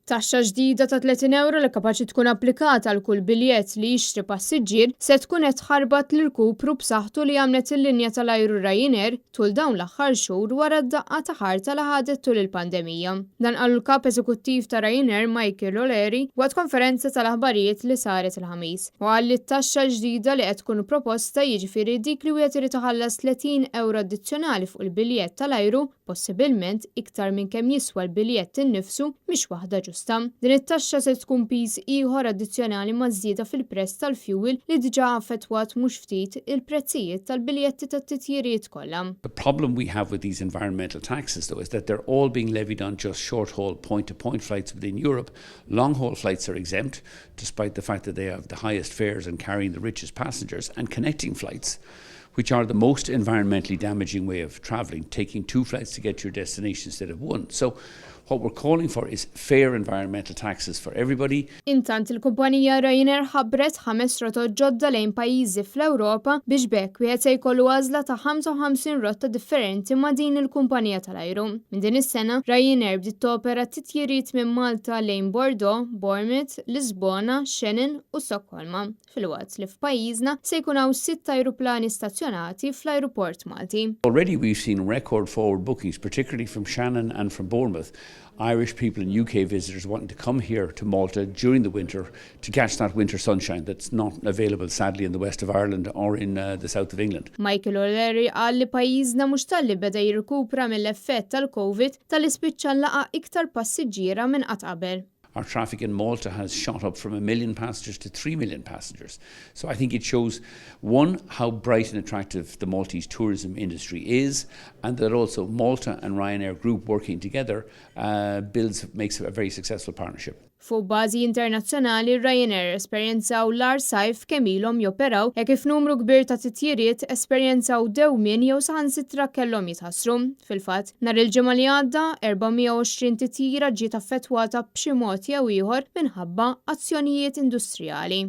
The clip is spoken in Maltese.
Taxxa ġdida ta' €30 li kapaċi tkun applikata għal kull biljett li jixtri passiġġier se tkun qed tħarbat l-irkupru b'saħħtu li għamlet il-linja tal-ajru Ryanair tul dawn l-aħħar xhur wara d-daqqa ta' ħarta li ħadet tul il-pandemija. Dan qalu l-Kap Eżekuttiv ta' Ryanair Michael O'Leary waqt konferenza tal-aħbarijiet li saret il-Ħamis. U qal li t-taxxa l-ġdida li qed tkun proposta, jiġifieri dik li wieħed irid iħallas €30 addizzjonali fuq il-biljett tal-ajru, possibilment iktar minn kemm jiswa l-biljett innifsu, mhix waħda ġusta. Din it-taxxa se tkun piż ieħor addizzjonali maż-żieda fil-prezz tal-fjuwil li diġà affettwat mhux ftit il-prezzijiet tal-biljetti tat-titjiriet kollha. The problem we have with these environmental taxes though is that they're all being levied on just short-haul point-to-point flights within Europe. Long-haul flights are exempt, despite the fact that they have the highest fares and carrying the richest passengers, and connecting flights, which are the most environmentally damaging way of travelling, taking two flights to get to your destination instead of one. So what we're calling for is fair environmental taxes for everybody. Intant, il-kumpanija Ryanair ħabbret ħames rotot ġodda lejn pajjiżi fl-Ewropa biex b'hekk wieħed se jkollu għażla ta' 55 rotta differenti ma' din il-kumpanija tal-ajru. Minn din is-sena, Ryanair bdiet topera titjiriet minn Malta lejn Bordeaux, Bournemouth, Lisbona, Shannon u Stokkolma, filwaqt li f'pajjiżna se jkun hawn sitt ajruplani stazzjonati fl-ajruport Malti. Already we've seen record forward bookings, particularly from Shannon and from Bournemouth. Irish people and UK visitors wanting to come here to Malta during the winter to catch that winter sunshine that's not available, sadly, in the west of Ireland or in the south of England. Michael O'Leary qal li pajjiżna mhux talli beda jirkupra mill-effett tal-Covid, talli spiċċa laqa' iktar passiġġiera minn qatt qabel. Our traffic in Malta has shot up from 1 million passengers to 3 million passengers. So I think it shows, one, how bright and attractive the Maltese tourism industry is, and that also Malta and Ryanair Group working together makes a very successful partnership. Fuq bażi internazzjonali, Ryanair esperjenzaw l-agħar sajf kemm ilhom joperaw hekk kif numru kbir ta' titjiriet esperjenzaw dewmien jew saħansitra kellhom jitħassru. Fil-fatt, nhar il-Ġimgħa li għadda, 420 titjira ġiet affettwata b'xi mod jew ieħor minħabba azzjonijiet industrijali.